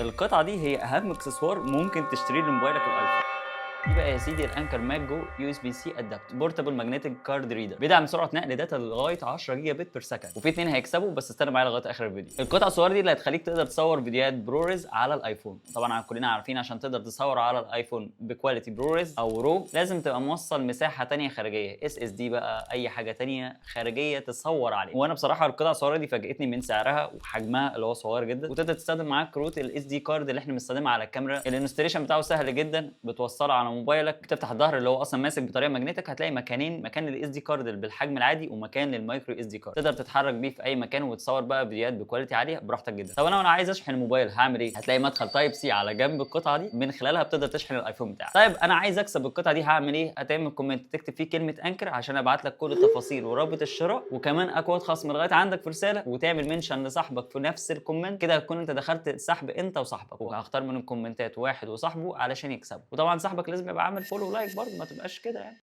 القطعة دي هي اهم اكسسوار ممكن تشتريه لموبايلك الايفون. دي بقى يا سيدي ال Anker MagGo USB-C adapter portable magnetic card reader، بيدعم سرعة نقل data لغاية 10 gigabit per second، وفي اتنين هيكسبوا، بس استنى معايا لغاية اخر الفيديو. القطعة الصغيرة دي اللي هتخليك تقدر تصور فيديوهات ProRes على الايفون. طبعا كلنا عارفين عشان تقدر تصور على الايفون ب quality ProRes او RAW لازم تبقى موصل مساحة تانية خارجيه، SSD بقى، اي حاجة تانية خارجية تصور عليه. وانا بصراحة القطعة الصغيرة دي فاجئتني من سعرها وحجمها اللي هو صغير جدا، وتقدر تستخدم معاك كروت ال SD card اللي احنا بنستخدمها على الكاميرا. ال installation بتاعه سهل جدا، بتوصله على موبايلك، تفتح الظهر اللي هو اصلا ماسك بطريقة magnetic، هتلاقي مكانين، مكان لل SD card بالحجم العادي ومكان لل micro SD card. تقدر تتحرك بيه في اي مكان وتصور بقى فيديوهات ب quality عالية براحتك جدا. طب انا وانا عايز اشحن الموبايل هعمل ايه؟ هتلاقي مدخل Type C على جنب القطعة دي، من خلالها بتقدر تشحن الايفون بتاعك. طيب انا عايز اكسب القطعة دي هعمل ايه؟ هتعمل comment تكتب فيه كلمة Anker عشان ابعت لك كل التفاصيل ورابط الشراء وكمان اكواد خصم لغاية عندك في رساله، وتعمل mention لصاحبك في نفس ال comment. كده هتكون انت دخلت سحب انت وصاحبك، وهختار من الكومنتات واحد وصاحبه علشان يكسبوا. وطبعا صاحبك لازم يبقى عامل follow و like برضه، ما تبقاش كده يعني.